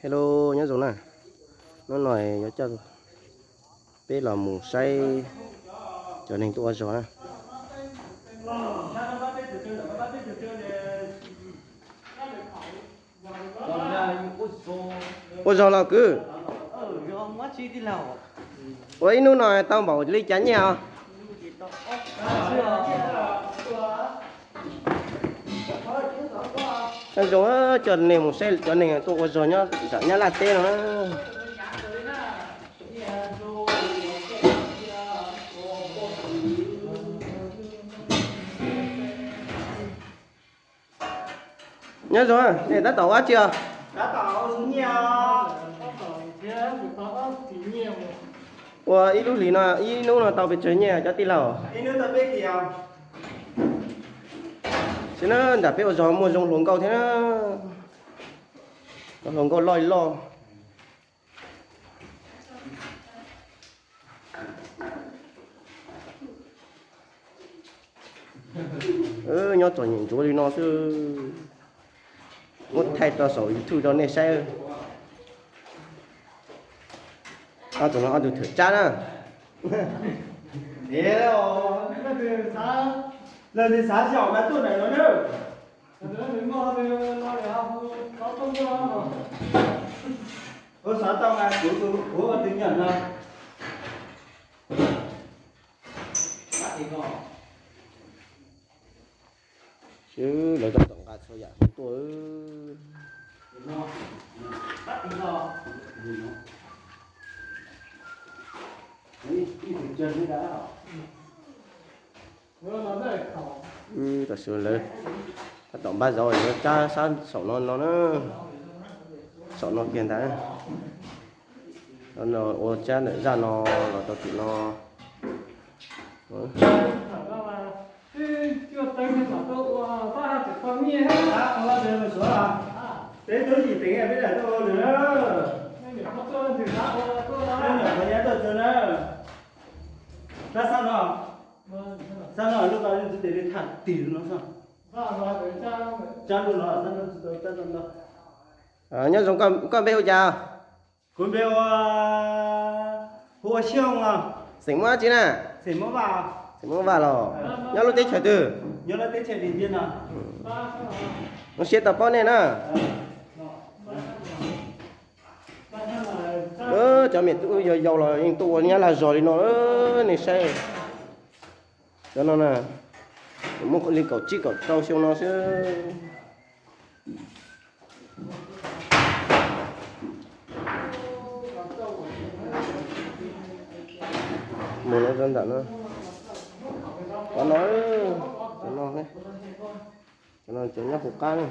Hello, nyob zoo na. Hnub no yuav coj peb los mus saib cov neeg tuaj ua zog na. Ua zog los kwv? Ua ib hnub no tau npaum li cas nyiaj os? Nyob zoo, coj nej mus saib cov neeg tuaj ua zog nyob nram Nyab Laj teb no na. Nyob zoo, nej tab tom ua dab tsi os? Ua ib lub hlis no, ib hnub no tau pes tsawg nyiaj cov tij laug? Sim na, nram peb ua zog muaj zoo hluas nkauj thiab na. Cov hluas nkauj loj loj. Nyob txom nyem ntsuav li no xwb, muab thaij rau saum YouTube rau nej saib. Ob tug no ob tug thwm tsab na. Leej twg xav sij hawm mas tuaj ntawm no na. Ua xav tau mas kuv, kuv ua tus nyiam no. Lawv tab tom nqa txhua yam tuaj. Tam sim lawv tab tom npaj zov yuav tsab sab saum no no na. Saum no kiag ntag. Ua tsab ntawm zaj no los rau tim no. Peb tub yim teev peb daim tuaj ua lwm na. Peb nyuam qhuav nyab tuaj txog na. Sab, sab no, sab no lub ko leej txiv tes li tham tim no xwb. Tsab lub no, sab no tsis tau tsab no. Nyob zoo, koj npe hu cas? Kuv npe hu ua Xyooj os. Xeem Muas dab tsi na? Xeem Muas Vaj los? Nyob lub teb chaws twg? Zoo siab tau paub nej na. Cov me tub yau yau los yeej tuaj ua nyab laj zog li no, nej saib. Cov no na, muaj li kaum tsib kaum rau xyoo no xwb. Mus no rau ntawm no, cov no, cov no, cov no cov nyob hauv qab na.